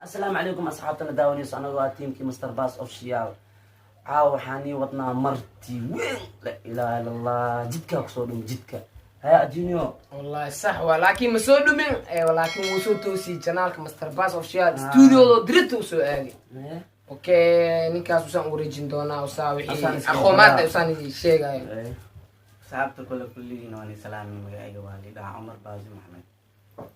Asalaamu calaykum asxaabtana daawanayso. Anaga waa tiimkii Master Bas Official. Caawa waxaan ii wadnaa marti weyn. La ilaaha illa Allah, jidkaa kusoo dhumi jidka haya adjunio. Wallahi sax waa, laakiin ma soo dhumin, laakiin wuu soo toosiyey channelka Master Bas Official studioodo dirita usoo aagay. Okay, ninkaas usaan wareejin doonaa usaa Usaan wixii iska aqoomaadda baraa. Usaan sheegayo. Asxaabta kule kulligiina waan salaami. Magacayga waa lidhaha Cumar Baasi Maxmed,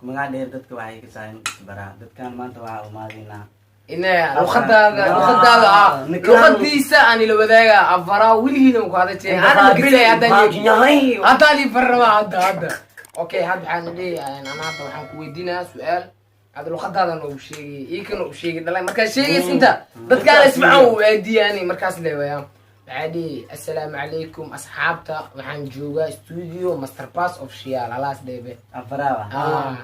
magac dheer dadka waxay ka sahayn isbaraa. Dadkan maanta waxaa umaadaynaa ine luqadaada luqadaada ah luqadiisa aan ila wadaaga afaraa weligiina ku hada jee ana magasay haddaan ii farrabaa hadda. Okay, hadda waxaan leeyahay, ana hadda waxaan ku weydiinayaa su-aal aad luqadaada noogu sheegay, iikana u sheegay dhalay. Markaa sheegaysa inta dadkaana ismacaan u aadiyaan markaas leewaya. Waxaa dhihi: "Assalaamu calaykum asxaabta, waxaan joogaa studio Master Pass Official." Halaas dheebe. Afaraawa. Ah.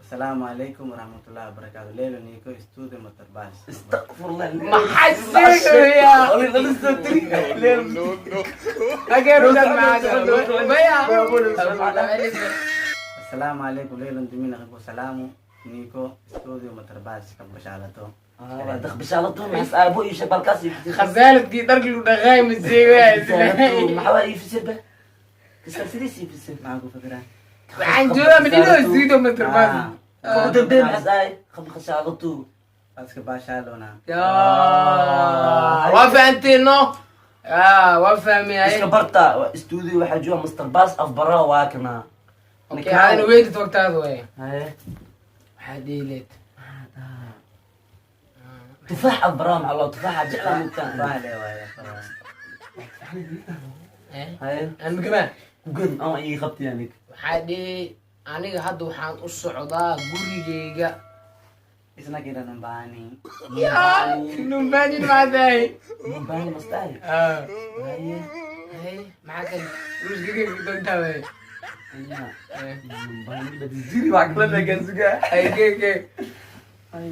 Asalaamu calaykum waraxmatullahi wabarakaatu, leelo niko studio Matarbas. Astaqfurullah. Maxaa sheegayaa? Agee rudan maxaa maya? Asalaamu calaykum, leelo dimina qabo salaamu niko studio Matarbas ka bashaalato. Bishaalato maxas aabo iyo shabalkaas. Khasaaladkii dharkii lu dhaqaay ma sheegaya? Maxaa waa ii fasir ba kasafiriis ii fasir. Maxaa ku fikiraa? Waxaan joogaa midino studio Master Pass. Ugu dambeyn maxas ahay khashaalato. Aska baashaalona. Waa fahanteen no? Waa fahmay. Iska barta studio waxaa jooga Master Bas afbara waa kana. Okay, adana weydi toogtaada way. Haye. Waxaa dhihi leed. Tufaax afbara maxaa loo tufaaxa jeclaa mugtaan. Waa le waaya afaraa. Haye. Aan magamaa. Kugan ama ii qabtay anig. Waxaa dhihi: "Aniga hadda waxaan u socdaa gurigeyga." Isna kira numbani. Numbaanin maxaa tahay? Nyumbani mastahi. Haye. Haye, maxaa kale ruushkaga doontaa way? Nyumbani badiziri waa kala meegan sugaa. Ay ke ke. Ay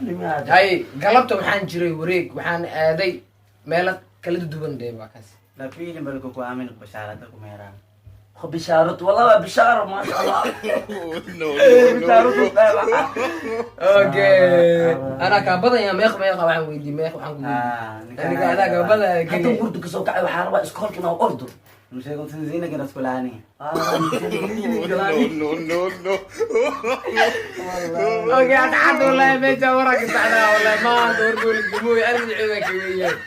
nimaada. Hay, galabta waxaan jiray wareeg, waxaan aaday meelo kala duwan dee waa kaas. La pili balko ku amin bashaarata ku meeraan. Bishaaratu wallah waa bishaaro, maasha Allah. No, bishaaratu. Okay, anaa kaa badanya meeq meeqa waxaan weydiiyey, meeq waxaan ku weydiiyey aniga anaa kaa badaya. Hadda Keliya murdu kasoo kacay, waxaa rabaa iskoolka inaa ordo. Mshe kunsinzina kira skulani. No, no, no. Okay, asxaabta, wallahi meesha waraa ka sacdaa, wallahi maanta wargool gamooy ana magacooda ka weeyaan.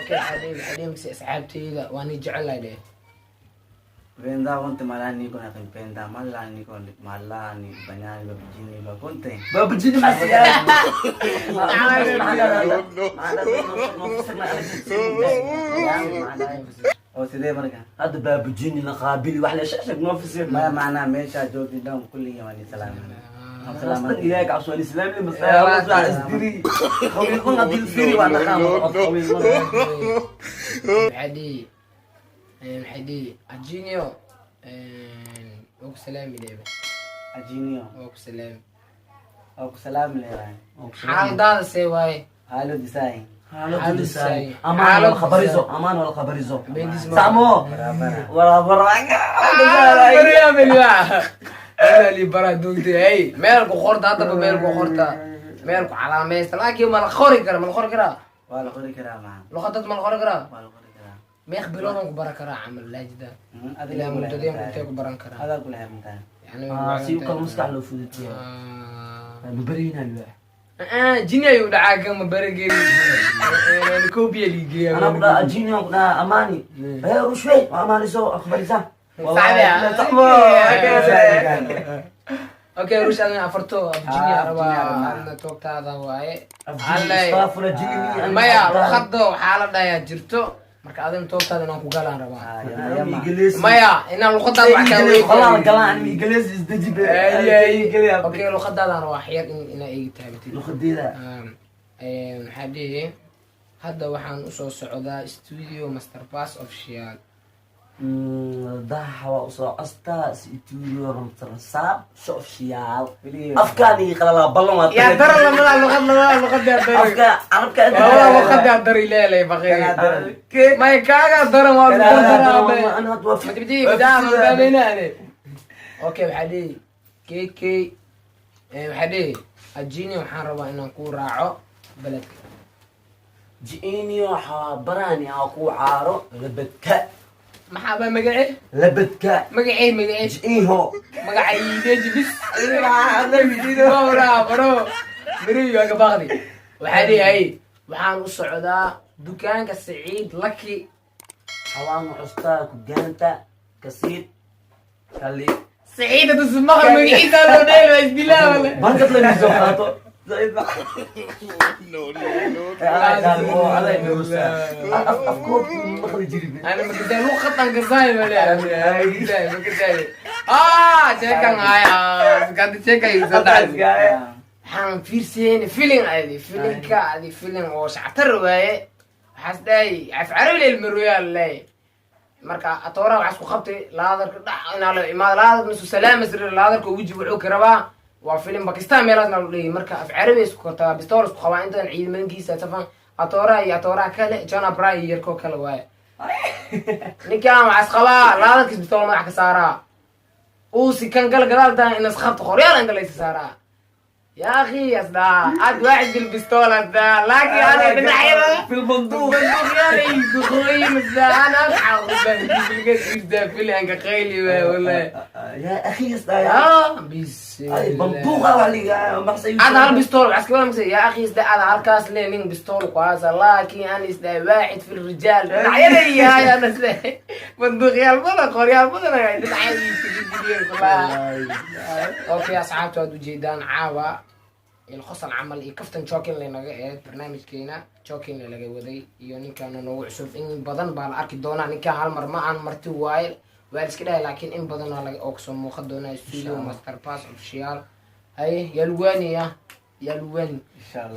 Okay, xadee mise asxaabteyda waa ni jecelahay dheh. Penda kunte malani ko na penda malani ko malani banyani ba bijini ba kunte. Baabajini maxaa? No. Oo sidee marka? Hadda baabajini la qaabili wax la shashag noo fasir. Maya, macnaa meesha joogti dhan kulligii waan salaamay. Aslan ilaahay cabso islaam li masala isdiri qawiilun hadii isdiri waa naqaan qawiilun. Maxaa dhihi ajinio waa ku salaami dhebe. Ajinio. Waa ku salaami. Oo ku salaami leeyahay. Xaaladaada see waaye? Halo disay. Xaaladu disay amaan wala khabarizo, amaan wala khabarizo. Beendiis ma- samo Barabara. Wala bara. Bara doogtay hey, meel ku qorta haddaba, meel ku qorta, meel ku calaamaysta, laakiin ma la qori kara, ma la qori karaa? Waa la qori karaa maha. Luqadad ma la qori karaa? Waa la qori karaa. Meeq biloodan ku baran karaa camal laajida? Adiga ilaa muddadeen intee ku baran karaa? Adaa kula xirantahay. Yani Si u kala maskax loo fududiyo mabarayna alwaax. Jini ayuu dhacaa kama barageli koobiya liigeeya. انا بقول اجيني بقول اماني ايه وشوي اماني سو اخباريسا. Saxbi. Okay, rush adina afarto jini Ah, arabaa. jini arabaa. Adna toogtaada waaye. Alle Maya, luqada waxaa la dhahayaa jirto marka adina toogtaada inaan ku galaan rabaa. Maya, inaan luqadaada wax kaa weydiiyo. Okay, luqadaadaan rabaa xyar in inaa iga taabatid. Luqadeeda. Maxaa dhihi: "Hadda waxaan usoo socdaa studio Master Pass Official." Daha waa usoo costaa studio ramtarasaab official. Afkaan ii qalalaa ballan waa. Yaa daran lamada luqad, lamada luqadaa daran. Afka carabka. Labada luqadaa dari leelay baqir. May kaaga daran waa lagu daraa. Matibdi bidaa ma fahmaynaane. Okay, waxaa dhihi kk, waxaa dhihi Ajini, waxaan rabaa inaan kuu raaco beledka. Jiinio waxaa barani aa ku caaro labadka. Maxaa baa magacee? Labadka. Magacee, magacee? Jiinho. Magaca iideji bis bro, bro, miriyo ka baqdi. Waxaa leeyahay, waxaan u socdaa dukaanka Saciid Lucky. Xawaan custaa ku gaanta kasiid kali. Saciid hadda maqal magaciisa loo dheel waa isdilaa wala. Bankad la soo qaato. Saciid ba. Afkood maqli jirin. Ana makasay luqatan kasay wala, makasay, makasay. Ah, sheekan haya gadi, sheeka igu soo dhacday. Waxaan fiirsayni filin adi, filinka adi, filin oo shactar waaye. Waxaas dhahay af carabi leel marooyaa laleeyahay. Marka atooraha waxaa isku qabtay laadarka dhac inaa la imaado, laadarka nisu salaama srir, laadarka weji wuxuu ka rabaa. Waa filim Bakistan meelaasna lu dhigay. Marka af carabi isku kataa, bistool isku qabaa intan ciidamankiisa safan, atooraha iyo atooraha kale, John Abra iyo yarkoo kale waaye. Ninkan waxaa is qabaa laadarkiis, bistool madax ka saaraa, uusi kan kale gadaal taa inas qabto, qoryaal inta laysa saaraa. يا اخي اصلا اد واحد بالبستولة ده، لكن انا بنعيبه في البندوق. بندوق يا قوي انا في قيلي والله. يا اخي. اه بس. بندوقه wax. هذا هالبستول عسكري ولا يا اخي هذا هالكاس لين بستول قاسة، لكن انا واحد في الرجال يا انا بندوق يا البدن قرية البدن. Okay, asxaabta, waad ujeedaan caawa ilqosol camal iyo kaftan joking laynaga eed barnaamijkeena joking laga waday iyo ninkaana noogu cusub. In badan baa la arki doonaa ninkaan, hal mar ma aan marti waaye, waa la iska dhahay, laakiin in badan waa laga oo kasoo muuqan doonaa studio Master Pass Official. Haye, yaa luwaaniya, yaa luwaani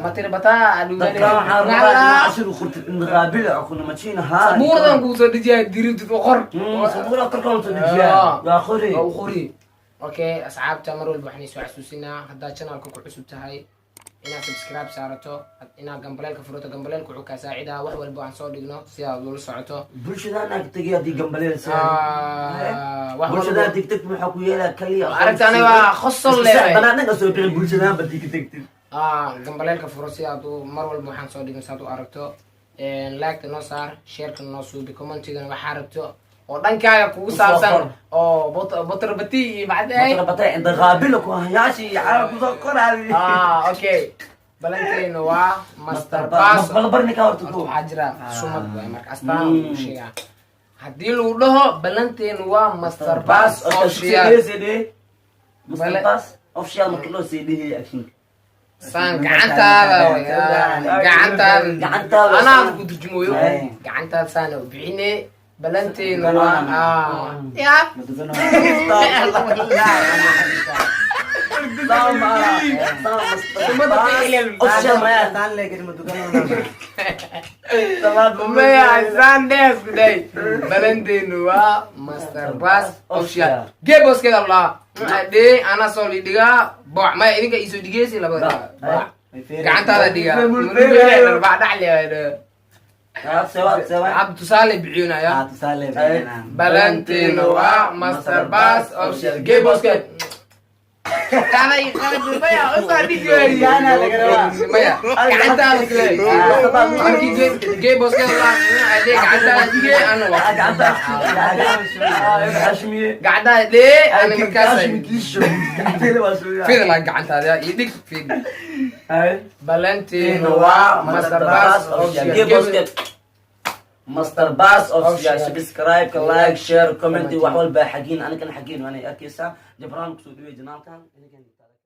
matiri bataa. Dadka waxaa rabaa inaa cashir u qortid indaqaabila kuna majiina haa. Sabuuradan kuu soo dejiyaa, diribtid u qor. Sabuura korkaan soo dejiyaa, waa qori. Waa u qori. Okay, asxaabta, mar walba waxaan soo xasuusinaa, haddaad channelka ku cusub tahay, inaad subscribe saarato, inaad gambaleelka furato. Gambaleelka wuxuu kaa saacidaa wax walba aan soo dhigno si aad ula socoto. Bulshadaan ag tegay haddii gambaleel. Ah, wax bulshadaan walba degdeg waxaa ku yeelaa kaliya. Aragta, aniga waa qosol leeyahay. Banaanaga soo bixin bulshadaan ba dii ka tegtid. Ah, gambaleelka furo si aad u mar walba waxaan soo dhigno si aad u aragto. Like noo saar, shareka noo suubi, commentigana waxaa rabto oo dhankaaga kugu Usoo saabsan qor. Oo botrabati iyo macdahay. Batay indaqaabila ku hayaashii iyo carab kusoo qoraadi. Ah, okay, balankeena waa Master Pass. Balbarni ka horta Horta ku waxaa jira sumad waay, marka astaan lagu sheegaa haddii lagu dhaho balanteenu waa Master Pass Official. Master Pass Official marka loo sii dhihi actionka. Saan gacantaada way, gacantaada. Gacantaada. Anaa ku turjumayo. Ay. Gacantaada saana u bixine, balanteenu waa ya. Sumada ka ilaalin. Official maya. Maya, saan dhees ku day, balanteenu waa Master Pass Official. Geeboskeeda laa dhee, anaa soo lidhigaa booc maya, idinka iisoo dhigeysi labada booc gacantaada dhigaa dharbaa dhacli. Ab tusaale bixinaya, balanteenu waa Master Pass Official. Geeboskeed Kaanay qalad maya, usoo dhigi maya, gacantaada kale markii geeboskeeda laa dhee, gacantaada dhigee, ana waa gacantaada dhee, ana markaas fidla gacantaada iyo dhig fid. Balanteenu waa Master Pass Official. Master Pass Official, subscribe, like, share, comment, wax walba xagiin anigan xagiin waanay arkaysaa. Jabraan kusoo dhawey janaalkan.